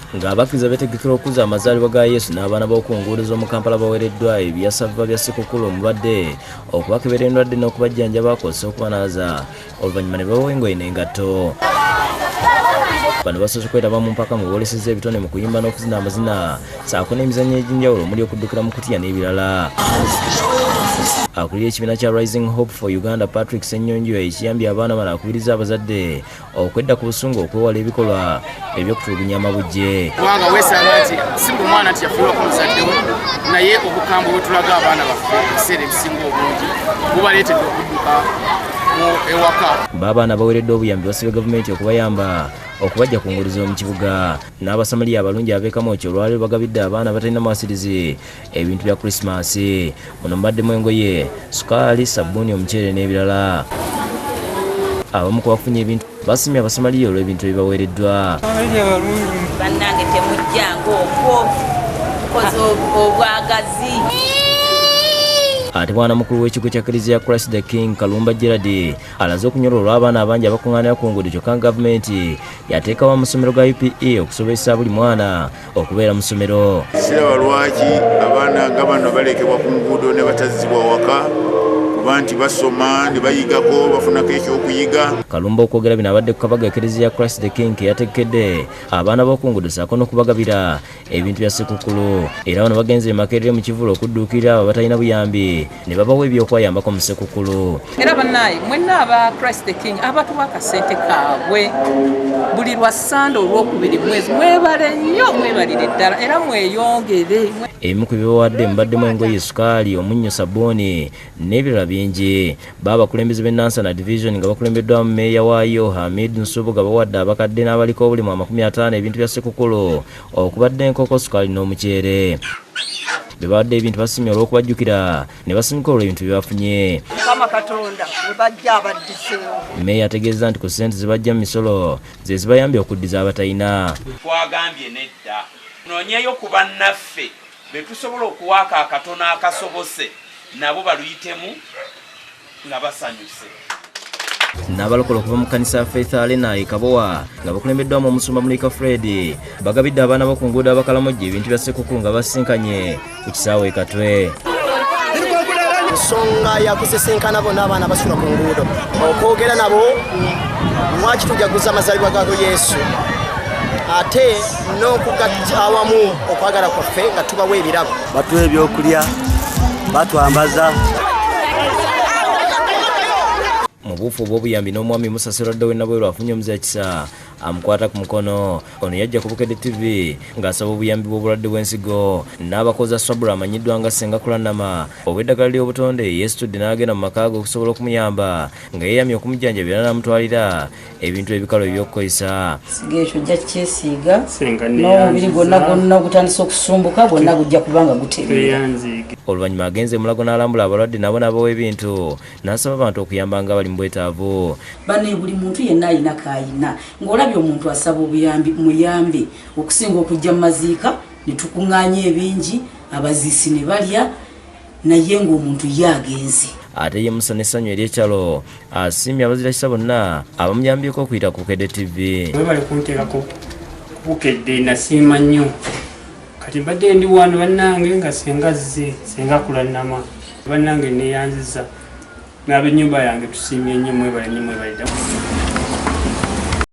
Ng'abakkiriza beetegekera okukuza amazaalibwa ga Yesu n'abaana b'oku nguudo z'omu Kampala baweereddwa ebyasava bya Ssekukkulu omubadde okubakebera endwadde n'okubajjanjaba kw'ossa okubanaaza oluvannyuma ne babawa engoye n'engatto. Bano basoose kwetaba mu mpaka mwe boolesezza ebitone mu kuyimba n'okuzina amazina ssaako n'emizannyo egy'enjawulo omuli okuddukira mu kutiya n'ebirala. Akulira ekibiina kya Rising Hope for Uganda Patrick Ssenyonjo ekiyambye abaana bano akubiriza abazadde okwedda ku busungu okwewala ebikolwa eby'okutulugunya amabujje. Kubanga weesanga nti si buli mwana nti yafiirwako muzadde we, naye obukambwe bwe tulaga abaana baffe ebiseera ebisinga obungi bubaleetedde okudduka ewaka. B'abaana baweereddwa obuyambi basabye gavumenti okubayamba okubajja ku nguudo z'omu kibuga. N'abasamaliya abalungi ab'e Kamwokya olwaleero bagabidde abaana abatalina mwasirizi ebintu bya Krisimaasi. Muno mubaddemu engoye, sukaali, sabbuuni, omuceere n'ebirala. Abamu ku bafunye ebintu basiimye Abasamaliya olw'ebintu ebibaweereddwa. Bannange temujjanga okwo tukoze obwagazi. Ate bwana mukulu w'ekigo kya Klezia Christ the King Kalumba Gerard alaze okunyolwa olw'abaana abangi abakuŋŋaanira ku nguudo kyokka gavumenti yateekawo amasomero ga UPE okusobozesa buli mwana okubeera mu ssomero. Siraba lwaki abaana nga bano balekebwa ku nguudo ne batazzibwa waka kuba nti basoma ne bayigako bafunako ekyokuyiga. Kalumba okwogera bino abadde ku kabaga Ekereziya ya Christ the King ke yategekedde abaana b'oku nguudo ssaako n'okubagabira ebintu bya Ssekukkulu era bano bagenze e Makerere mu kivvulu okudduukirira abo abatalina buyambi ne babawa ebyokwayambako mu Ssekukkulu. Era bannaaye mwenna aba Christ the King abatuwa akasente kaabwe buli lwa Ssande olwokubiri mwezi mwebale nnyo mwebalire ddala era mweyongere. Ebimu ku bibawadde mubaddemu engoye, sukaali, omunnyo, sabbuuni n'ebirala bingi. Bo abakulembeze b'e Nansana Division nga bakulembeddwamu meeya waayo Hamid Nsubuga bawadde abakadde n'abaliko obulemu 50 ebintu bya Ssekukulu okubadde enkoko, sukaali n'omuceere. Be bawadde ebintu basiimye olw'okubajjukira ne basanyuka olw'ebintu bye bafunye. Mukama Katonda we bajja abaddizeewo. Meeya ategeezezza nti ku ssente ze baggya mu misolo ze zibayambye okuddiza abatalina. Twagambye nedda, tunoonyeeyo ku bannaffe be tusobola okuwaako akatono akasobose nabo baluyitemu nga basanyuse. N'abalokole okuva mu kkanisa ya Faith Arena e Kabowa nga bakulembeddwamu omusumba Mulika Fred bagabidde abaana b'oku nguudo abakalamojja ebintu bya Ssekukulu nga basisinkanye ku kisaawe e Katwe. Ensonga ya kusisinkana bonna abaana basula ku nguudo okwogera nabo lwaki tujaguza amazaalibwa ga Yesu ate n'okugatta awamu okwagala kwaffe nga tubawa ebirabo. Batuwa ebyokulya, batwambaza. Mu buufu obw'obuyambi n'omwami Musa Serwadda w'e Nabweru afunye omuzira kisa amukwata ku mukono. Ono yajja ku Bukedde TV ng'asaba obuyambi bw'obulwadde bw'ensigo. N'abakoza Sabra amanyiddwa nga Ssenga Kulanama ow'eddagala ly'obutonde yeesitudde n'agenda mu maka ge okusobola okumuyamba nga yeeyamye okumujjanjaba era n'amutwalira ebintu ebikalu eby'okukozesa. Siga ekyo ojja kukyesiiga n'omubiri gwonna gwonna ogutandise okusumbuka gwonna gujja kuba nga gutereera. Oluvannyuma agenze e Mulago n'alambula abalwadde nabo n'abawa ebintu n'asaba abantu okuyamba nga bali mu bwetaavu. Bane buli muntu yenna alina k'alina ng'olabye omuntu asaba obuyambi muyambe okusinga okujja mu maziika ne tukuŋŋaanya ebingi abaziisi ne balya naye ng'omuntu ye agenze. Ate ye Musa n'essanyu ery'ekyalo asiimye abazirakisa bonna abamuyambyeko okuyita ku Bukedde TV. Mwebale kunteekako ku Bukedde, nasiima nnyo. Kati mbadde ndi wano bannange nga senga azze, senga Kulannama. Bannange neeyanzizza n'ab'ennyumba yange tusiimye nnyo, mwebale nnyo, mwebale ddala.